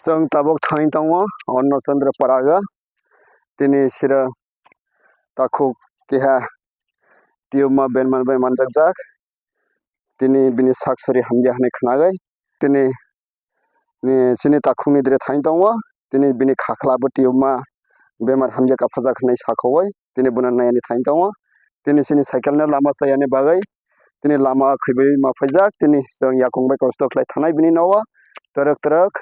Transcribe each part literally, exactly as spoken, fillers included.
Chwng tabuk thani tongo Anna Chandra Paraga. Tini sira takhuk keha tiyubma benman bai manjakjak. Tini bini sak sori hamya hwnwi khnagai. Tini, ni, chini takhukni dire thani tongo. Tini bini khakhla bo tiyubma bemar hamya kaphajak hwnwi sakhowoi. Tini bono nayani thani tongo. Tini chini cycle no lama chayani bagwi tini lama khwibwi ma phaijak. Tini chwng yakung bai kosto khlai thanai bini nogo. Twrwk twrwk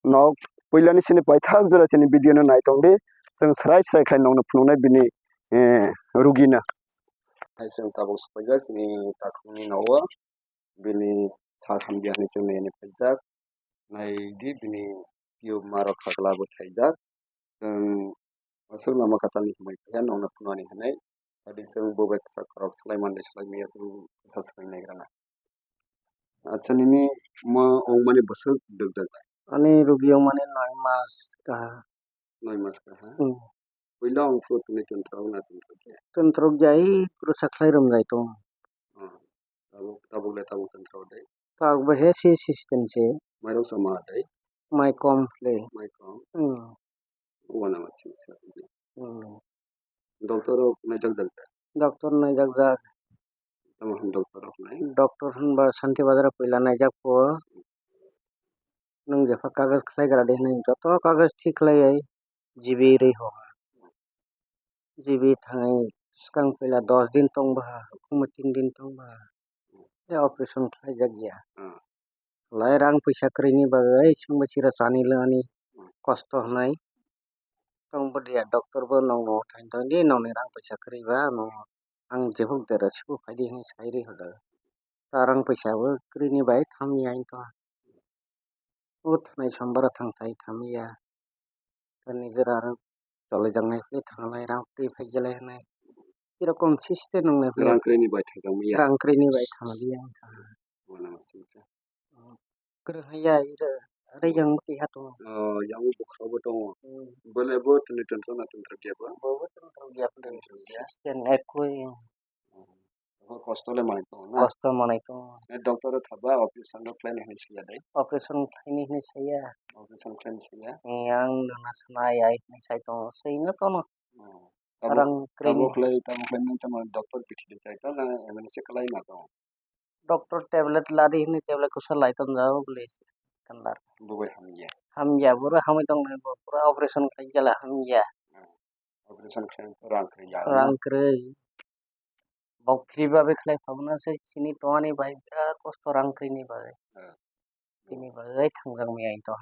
nok puilani chini paithak jora chini video no nai tongdi. Chwng srai srai khlai nokno phunuknai bini, eh, rugino. Hai chwng tabuk swpaijak chini takhukni nogo. Bini sak hamya hwnwi chwng naiwi phaijak. Naidi bini tiyubma rok khakhla bo thaijak. Chwng aswk lama kwchangni hwnwi khe nokno phunuknani hwnwi. Adi chwng bo bai kwchak khorok swlai mandi swlai maya chwng bwsa swlai naigrana. Acha nini ma ongmani bwswk dwkjak? Ani rugi ongmani noi mas kaha. Noi mas kaha? Hmm. Puila ongphuru tini twnthok na twnthok ya? Twnthok ya, i kwrwsa khlai rwmjai tong. Hmm. Tabuk, tabuk le tabuk twnthok de? Tabuk bo he si system se. Mairok sama de? Mai kom le. Mai kom? Hmm. Wana ma singsa. Hmm. Doctor rok naijak jak da? Doctor naijak jak. Tamo hwn doctor rok nai? Doctor hwnba Santi Bazar o puila naijak po. Nwng jepha kagoj khlai gra de hwnwi joto kagoj thik khlai ai G B rwi ho. G B thangwi swkang puila dos din tong baha, hukuma tin din tong baha. Tei operation khlai jak ya. Hmm. Lai rang puisa kwrwini bagwi chwngbo chira chani lwngani Hmm. kosto hwnwi. Tong bwdya doctor bo nokno thani thangdi nokni rang puisa kwrwi ba ano ang jehuk dera sibu phaidi hinwi sai ri hoda. Ta rang puisa bo kwrwini bai thamya hinto. O thanai sombara thang sai thamya. Ta nijera rang chole jangnai phai thangnai rang twi phai jelai hinwi. Kirokom system nongnai phai. Rang kwrwini bai thangjakmaya. Rang kwrwini bai thangmaya wngkha. Bono singsa. Kwrwng hai ya, ira, ira yang twi ha tongo. Oh, yang bukhuk bo tongo. Hmm. Bole bo tini tongthok na tongthok ya bo? Bo bo tongthok ya, tongthok ya. System ekoi. Hmm. Bo kosto le manai tongo na? Kosto manai tongo. Eh, doctor o thaba operation rok khlaini hinwi siya dai? Operation khlaini hinwi saya. Operation khlaini siya? Eh, ang nana sana ya, hinwi sai tongo. Sai no tono. Hmm. Rang kwrwini. Tamo khlai, tamo khlai nang tamo doctor bithi de chai to na M N S khlai ma to? Doctor tablet ladi hinwi tablet kusa lai tonjao bwle kandar. Bo bai hamya. Hamya, boro hamwi tongnai bo, pura operation khlai jala hamya. Hmm. Operation khlai rang kwrwi ya. Rang kwrwi. Bok free babe khlai phabna se chini tongani bai birat kosto rang kwrwini bagwi. Hmm. Tini bagwi thangjakmaya to.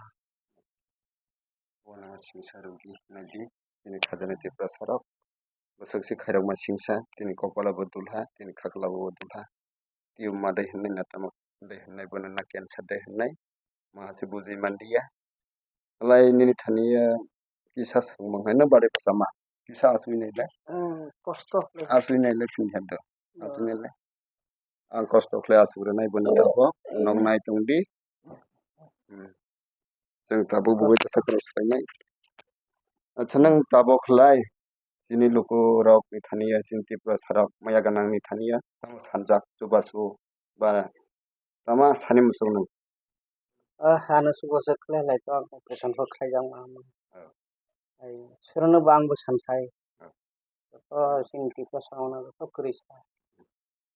Bono singsa rwdi naidi, tini khajani Tiprasa rok. Bwswk se khairokma singsa, tini kokpala bo dulha, tini khaklao bo dulha. Tiyubma de hinwi na tamo de hinwi bono na cancer de hinwi. Ma se bujui manliya. Alai nini thani ya kisa swngmung hai no bari bwsama. Kisa asui nai le. Hmm, kosto le. Asui nai le tini hado. Asui nai le. Ang kosto khlai asuk rwnai bwno tabuk. Nok nai tongdi. Hmm. Chwng tabuk bugui tesa kwrwng swlainai. Acha nwng tabuk khlai chini lukurokni thani ya, chini Tiprasa rok maya gwnangni thani ya tamo sanjak chubachu ba tamo sani muchung nung. Ah, ano chubachu khlai lai to ang operation bo khlai jak ma. Oh. Ai, sorono bo ang bo sansai. Oh. Joto chini Tiprasa rok no joto kwrwi sa.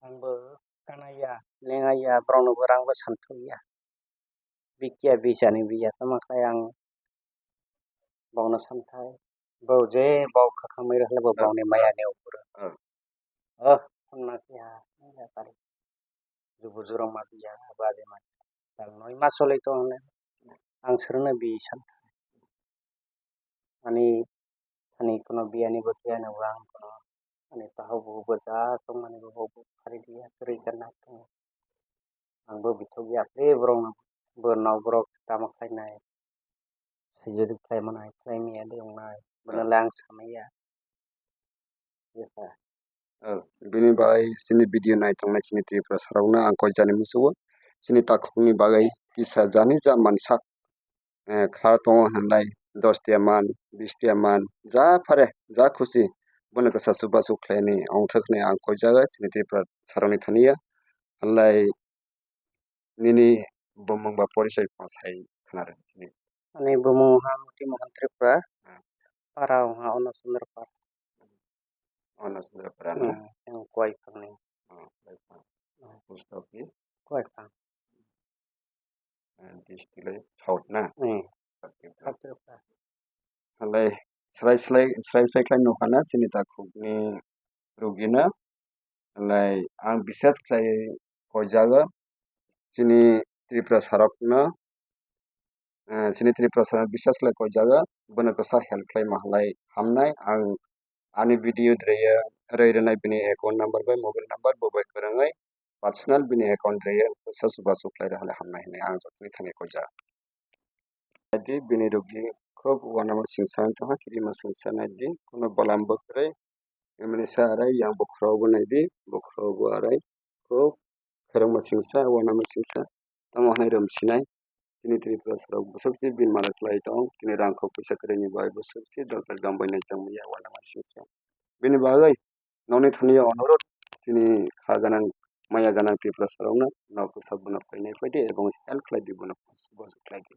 Ang bo kana ya, lenga ya, borok no bo rang bo santhok ya. Bikya bisani biya tamo khlai ang bokno santhai. Bo je bok khakhamwi rwkhle bo Ah. bokni maya ni upor. Ah. Oh, hwnna khe ha, ya kari. Jubu jurong ma biya, bade ma. Tang noi ma choli tong hwnle. Ang srwngno bi santhai. Ani, ani kono biyani bo khe ano ang kono ani tahu buhu bo ja tongmani bo bo phari diya kwrwi khe nak tongo. Ang bo bithok ya khe borok no bo nok borok tamo khlainai. Sujudi khlai manai khlai maya de wngnai. Bono le ang samaya. Yes, sir. Oh, bini bai chini video nai tongnai chini Tiprasa rok no ang koi jani musugo. Chini takhuk ni bagwi kisa jani ja mansak, eh, kha tongo hwnlai dos tiya man, bis tiya man, ja phare, ja khusi. Bono kisa chubachu khlaini ongthok hinwi ang koi jaga chini Tiprasa rok ni thani ya. Hwnlai nini bumung ba porisai phano sai khna rw chini. Ani bumung ha Muti Mohan Tripura. Hmm. Para wngha Ono Chandra Para. Ono Chandra Para, no? Hmm, yang Kuai Phangni. Oh, Kuai Phang. Hmm. Post office? Kuai Phang. Eh, district lai South, na? Hmm. South Tripura. South Tripura. Halai srai srai, srai srai khlai nukha na chini takhukni rugino. Halai ang bisas khlai koijago chini Tripura sarokno, eh, chini Tripura sarok bisas khlai koijago, bono kisa help khlaima halai hamnai. Ang ani video dreiya rwi rwnai bini account number bai mobile number bo bai kwrwngwi personal bini account dreiya kisa chubachu khlai rw halai hamnai hinwi ang jotono thani koijago. Naidi bini rugi khub uanama singsa wng tongkha, kirima singsa naidi, kuno bolam bo kwrwi. Bini sa arai yang bokhorok bo naidi, bokhorok bo arai khub khorokma singsa, uanama singsa, tamo hwnwi rwm sinai. Chini Tripura sarok bwswk se bini mara kwlai tong, chini rang kho puisa kwrwini bai bwswk se dol dol dam bai nai tong ya uanama singsa. Bini bagwi nokni thani o onurot chini kha ganang, maya ganang Tripura sarokno nok bwsa bono painai paidi ebong help khlai di bono, bo khlai di.